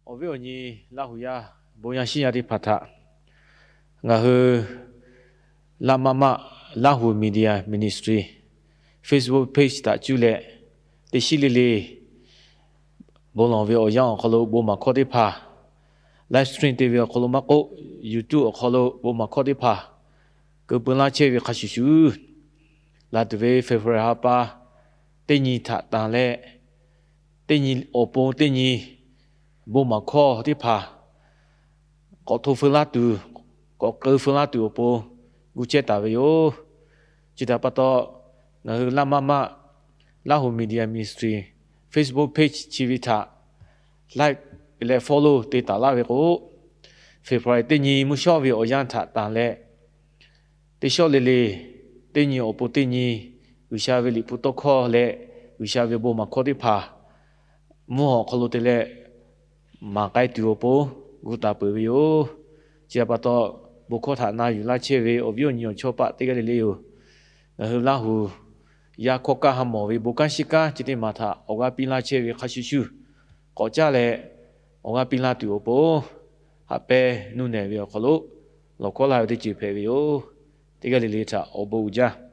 Awˬ viˉ awˬ nyi Laˇ huˍ yaˇ bon yaˇ shiˉ yaˇ teˇ hpaˍ htaꞈ ngaˬ hui Laˇ maˇ maˆ Laˇ huˍ Media Ministry Facebook page htaꞈ cuˇ leh, teˇ shiˉ le le bon lawˬ ve awˬ yanˇ awˬ hk'aw lo bon maˍ hkawˇ teˇ hpaˍ, live stream te ve awˬ hk'aw lo maˇ k'oˆ, YouTube awˬ hk'aw lo bon maˍ hkawˇ teˇ hpaˍ keu peu laˇ chehˇ ve hk'a shuˍ shuˍ, laˬ tuˬ ve February ha pa teˇ nyi htaꞈ tanˬ leh, teˇ nyi awˬ pon teˇ nyi bon maˍ hkawˇ teˇ hpaˍ k'awꞈ hto feu laˇ tuˬ, k'awꞈ keu feu laˇ tuˬ awˬ pon gu chehˇ taˍ ve yoˬ. Chi htaꞈ pa taw, ngaˬ hui Laˇ maˇ maˆ Laˇ huˍ Media Ministry Facebook page chi ve htaꞈ like leh follow te taˍ laˇ ve k'o, February teˇ nyi mvuhˇ shawˉ ve awˬ yanˇ htaꞈ tanˬ leh, teˇ shawˉ le le teˇ nyi awˬ pon teˇ nyi G'uiˬsha ve Liꞈ hpu tawˇ hkawˇ leh G'uiˬsha ve bon maˍ hkawˇ teˇ hpaˍ mvuhˇ hawˬ hk'aw lo te leh maˍ k'ai tuˬ awˬ pon gu taˍ peuˬ ve yoˬ. Chi htaꞈ pa taw, bon hkawˇ htaꞈ na yuˬ laˇ chehˇ ve awˬ viˉ awˬ nyi awˬ chawˇ paˆ teˇ g'aˇ le le yoˬ. Ngaˬ hui Laˇ huˍ yaˇ hkawˇ kaˇ ha mawˬ ve bon kanˉ shiˉ kanˉ chi teˇ maˬ htaꞈ awˬ g'aˇ piˇ laˇ chehˇ ve hk'a shuˍ shuˍ, k'awꞈ caˇ leh awˬ g'aˇ piˇ laˇ tuˬ awˬ pon, haꞈ pehnˇ nuˇ nehˬ ve awˬ hk'aw lo lawˬ hkawˉ laˇ ve teˇ ceuˬ hpehꞈ ve yoˬ. Teˇ g'aˇ le le htaꞈ awˬ bon uiˍ jaˇ.